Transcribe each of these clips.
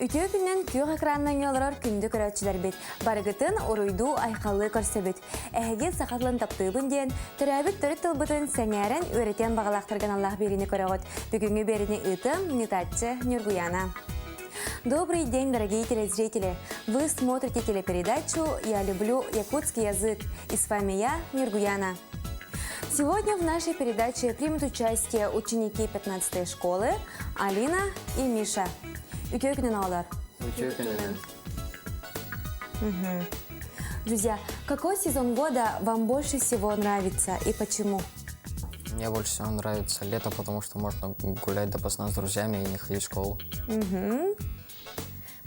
Үтүө күнүнэн күөх экранынан олорор күндү көрөөччүлэрбит, барыгытын уруйдуу айхаллыы көрсөбүт. Эһиги саха тылын таптыыбын диэн, төрөөбүт төрүт тылбытын сэҥээрэн үөрэтиэн баҕалаахтарга аналлаах биэриини көрөҕүт. Бүгүҥҥү биэриини ыытыам Нитаччы Ньургуяна. Добрый день, дорогие телезрители! Вы смотрите телепередачу «Я люблю якутский язык» и с вами я, Нюргуяна. Сегодня в нашей передаче примут участие ученики 15 школы Алина и Миша. Үтүө күнүн оҕолор. Үтүө күнүнэн. Друзья, какой сезон года вам больше всего нравится и почему? Мне больше всего нравится лето, потому что можно гулять допоздна с друзьями и не ходить в школу. Угу.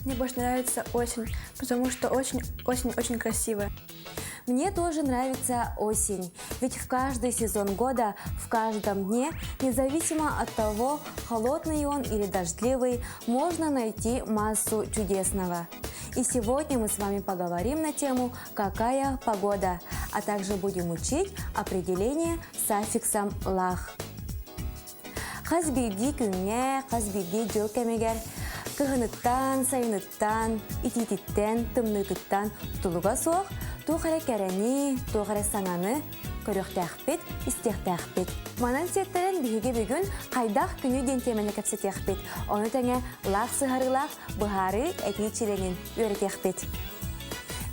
Мне больше нравится осень, потому что очень-очень-очень красивая. Мне тоже нравится осень, ведь в каждый сезон года, в каждом дне, независимо от того, холодный он или дождливый, можно найти массу чудесного. И сегодня мы с вами поговорим на тему «Какая погода?», а также будем учить определение с аффиксом «лах». Хас биирдии күҥҥэ, хас биирдии дьыл кэмигэр кыһыныттан, сайыныттан, итиититтэн, тымныытыттан тутулуга суох туох эрэ кэрэни, туох эрэ саҥаны көрүөхтээхпит, истиэхтээхпит. Манан сиэттэрэн биһиги бүгүн хайдах күнү диэн тиэмэни кэпсэтиэхпит. Ону тэҥэ лаах сыһарыылаах быһаарыы этии чилиэнин үөрэтиэхпит.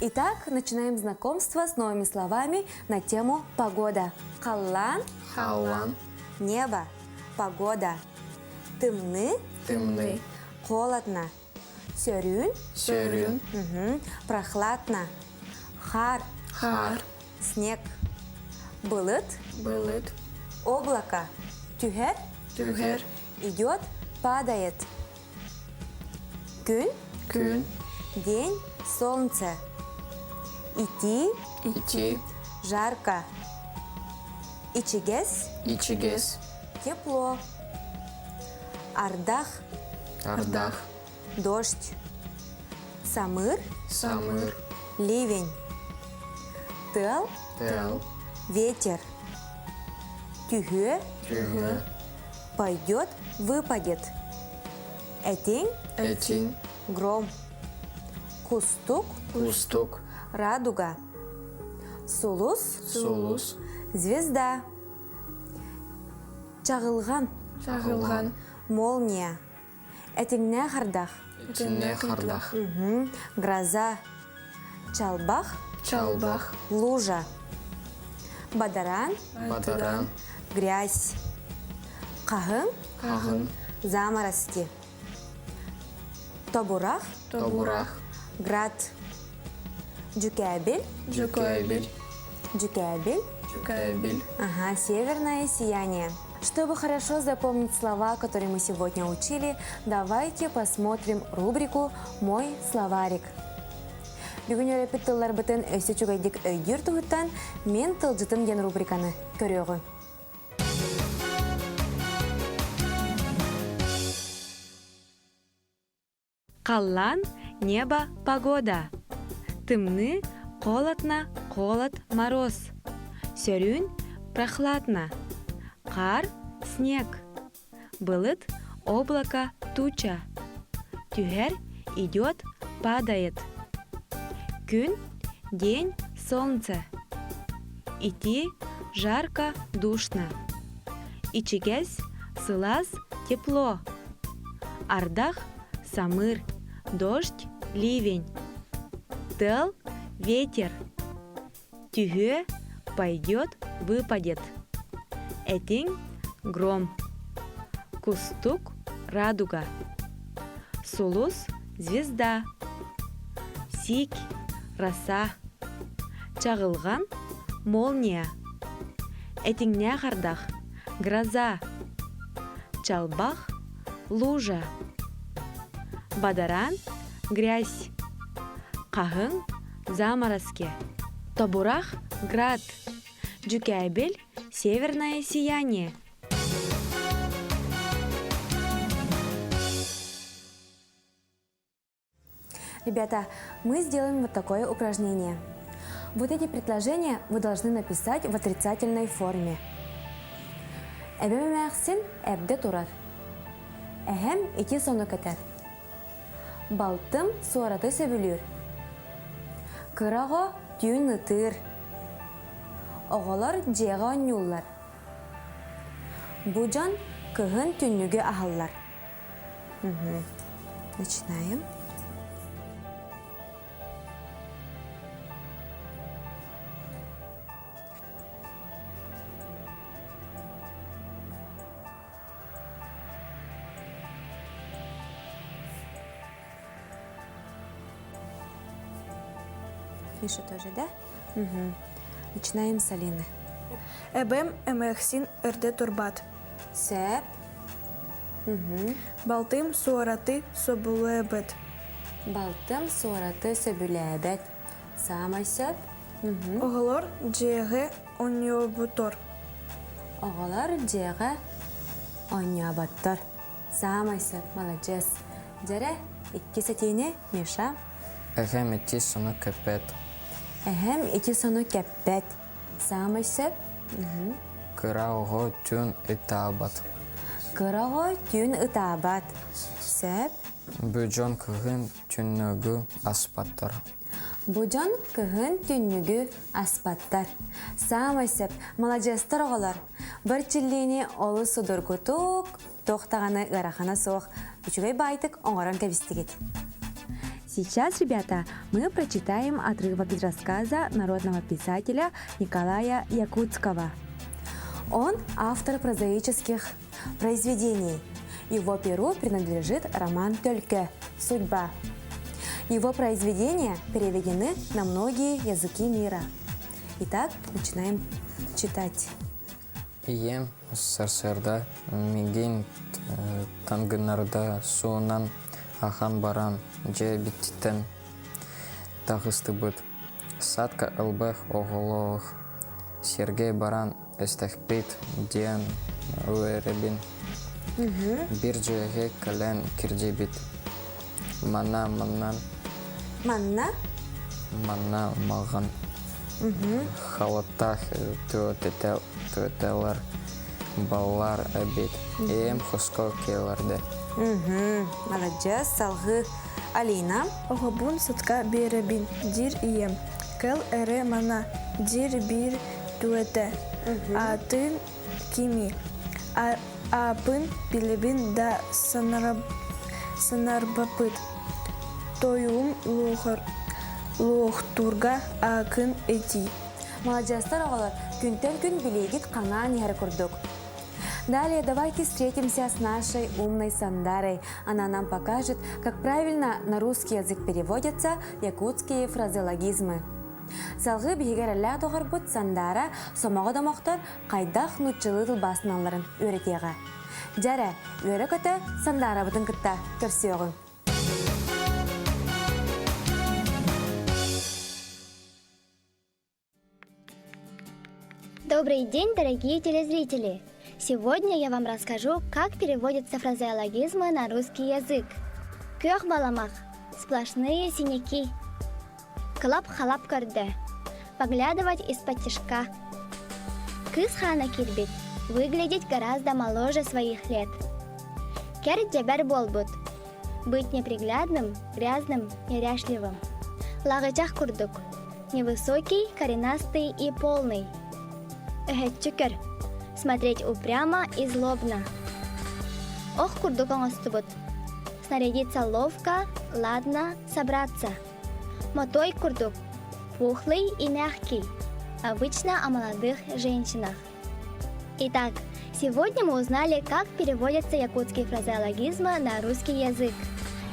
Итак, начинаем знакомство с новыми словами на тему «Погода». Халлаан. Халлаан. Небо. Погода. Тымныы. Тымныы. Холодно. Сөрүүн. Сөрүүн. Угу. Прохладно. Хаар. Хаар. Снег. Былыт. Былыт. Облако. Түһэр. Түһэр. Идет, падает. Күн. Күн. День, солнце. Итии. Итии. Жарко. Ичигэс. Ичигэс. Тепло. Ардах. Ардах. Дождь. Самыр. Самыр. Ливень. Тыал. Тыал. Ветер. Түһүө. Түһүө. Пойдет, выпадет. Этиҥ. Этиҥ. Гром. Кустук. Кустук. Радуга. Сулус. Сулус. Звезда. Чаҕылҕан. Чаҕылҕан. Молния. Этиҥнээх ардах. Этиҥнээх ардах. Гроза. Чалбах. Чалбах. Лужа. Бадараан. Бадараан. Грязь. Хаһыҥ. Хаһыҥ. Заморозки. Тобурах. Тобурах. Град. Дьүкээбил. Дьүкээбил. Дьүкээбил. Дьүкээбил. Ага, северное сияние. Чтобы хорошо запомнить слова, которые мы сегодня учили, давайте посмотрим рубрику «Мой словарик». Бүгүн үөрэппит тылларбытын өссө үчүгэйдик өйдүүр туһуттан «Мен тылдьытым» диэн рубриканы көрүөҕүҥ. Халлаан, небо, погода. Тымныы, холодно, холод, мороз. Сөрүүн, прохладно. Хаар, снег. Былыт, облако, туча. Түһэр, идет, падает. Күн, день, солнце. Итии, жарко, душно. Ичигэс, сылаас, тепло. Ардах, самыр, дождь, ливень. Тыал, ветер. Түһүө, пойдет, выпадет. Этиҥ, гром. Кустук, радуга. Сулус, звезда. Сиик, роса. Чаҕылҕан, молния. Этиҥнээх ардах, гроза. Чалбах, лужа. Бадараан, грязь. Хаһыҥ, заморозки. Тобурах, град. Дьүкээбил, северное сияние. Ребята, мы сделаем вот такое упражнение. Вот эти предложения вы должны написать в отрицательной форме. Эбэм эмээхсин эрдэ турар. Эһэм ити сону кэтэр. Балтым суораты сөбүлүүр. Кыра оҕо түүн ытыыр. Оҕолор дьиэҕэ оонньууллар. Бу дьон кыһын түннүгү аһаллар. Угу. Начинаем. Миша тоже, да? Угу. Начинаем с Алины. Эбэм эмээхсин эрдэ турбат. Сөп. Угу. Балтым суораты сөбүлээбэт. Балтым суораты сөбүлээбэт. Саамай сөп. Угу. Оҕолор дьиэҕэ оонньообуттар. Оҕолор дьиэҕэ оонньооботтор. Саамай сөп, маладьыас. Дьэрэ, иккис этиини, Миша. Эһэм ити сону кэппэт. Эһэм ити сону кэппэт. Саамай сөп. Кыра оҕо түүн ытаабат. Кыра оҕо түүн ытаабат. Сөп. Бу дьон кыһын түннүгү аспаттар. Бу дьон кыһын түннүгү аспаттар. Саамай сөп, маладьыастар оҕолор. Бар чиллиини олус судургутук, туох даҕаны ыарахана суох, үчүгэй баайтык оҥорон кэбистигит. Сейчас, ребята, мы прочитаем отрывок из рассказа народного писателя Николая Якутского. Он автор прозаических произведений. Его перу принадлежит роман «Төлке. Судьба». Его произведения переведены на многие языки мира. Итак, начинаем читать. Ийэм сарсыарда миигин таҥыннарда суунан ахан баран дьиэбититтэн таҕыстыбыт. Садка элбэх оҕолоох Сергей баран эстэхпит диэн үөрэбин. Биир дьиэҕэ кэлэн кирдибит. Манна маннан Манна? Манна маҕан халаттаах түөтэлэр баллар эбит. Ийэм хоско кэлэрдэ. Маладьыас, салгыы Алина. Оҕобун сытка биэрэбин, диир ийэм. Кэл эрэ мана, диир биир түөтэ. Аатын кими? Ааппын билэбин да санарбаппыт. Тойуум луохтуурга аакын этии. Маладьыастар оҕолор, күнтэн күн билиигит хаҥаан иһэр курдук. Далее давайте встретимся с нашей умной Сандарой. Она нам покажет, как правильно на русский язык переводятся якутские фразеологизмы. Салгыы биһиги эрэллээх доҕорбут Сандара сомоҕо домохтор хайдах нууччалыы тылбаасыналларын үөрэтиэҕэ. Дьэ эрэ, үөрэ-көтө Сандарабытын кытта көрсүөҕүҥ. Добрый день, дорогие телезрители! Сегодня я вам расскажу, как переводятся фразеологизмы на русский язык. Күөх баламах – сплошные синяки. Кылап-халап көрдө – поглядывать из-под тишка. Кыс хана кирбит – выглядеть гораздо моложе своих лет. Кэр дьэбэр буолбут – быть неприглядным, грязным, неряшливым. Лаҕычах курдук – невысокий, коренастый и полный. Өһөччү көр – смотреть упрямо и злобно. Ох курдук оҥостубут – снарядиться ловко, ладно, собраться. Мотой курдук – пухлый и мягкий, обычно о молодых женщинах. Итак, сегодня мы узнали, как переводятся якутские фразеологизмы на русский язык.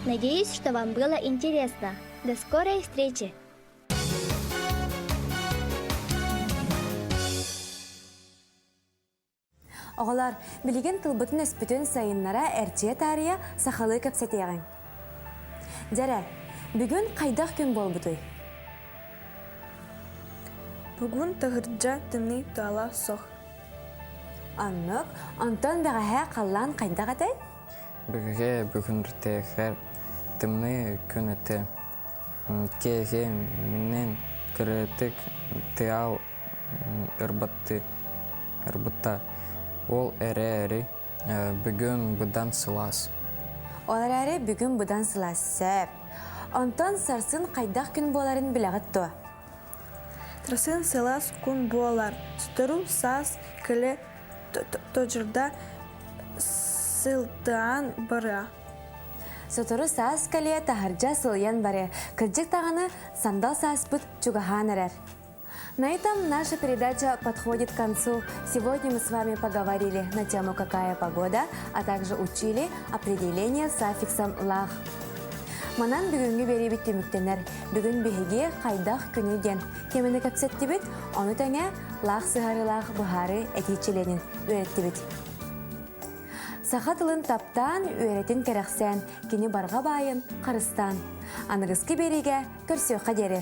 Надеюсь, что вам было интересно. До скорой встречи! Оҕолор, билигин тылбытын өспүтүн сайыннара эрчийэ таарыйа сахалыы кэпсэтиэҕиҥ. Дьэрэ, бүгүн хайдах күн буолбутуй? Бүгүн таһырдьа тымныы тыала суох. Оннук, онтон бэҕэһээ халлаан хайдах этэй? Бүгүгэ бүгүнртээхэр тымныы күн этэ. Киэһэ миннэн кыратык тыал ырбатты ырбыта. Ол эрээри бүгүн быдан сылаас. Ол эрээри бүгүн быдан сылаас сөп. Онтон сарсын хайдах күн буоларын билэҕит дуо? Сарсын сылаас күн буолар. Сотору саас кэлэ тоһуйда сылтаан барыа. Сотору саас кэлиэ таһырдьа сылыйан барыа. Кырдьык даҕаны сандал сааспыт чугаһаан эрэр. На этом наша передача подходит к концу. Сегодня мы с вами поговорили на тему «Какая погода», а также учили определение с аффиксом «лаах». Манан бүгүҥҥү биэриибит түмүктэнэр. Бүгүн биһиги хайдах күнүй диэн тиэмэни кэпсэттибит, ону тэҥэ лаах сыһыарыылаах быһаарыы этии чилиэнин үөрэттибит. Саха тылын таптаан, үөрэтин кэрэхсээн, кини барҕа баайын харыстаан. Аныгыскы биэриигэ көрсүөххэ диэри.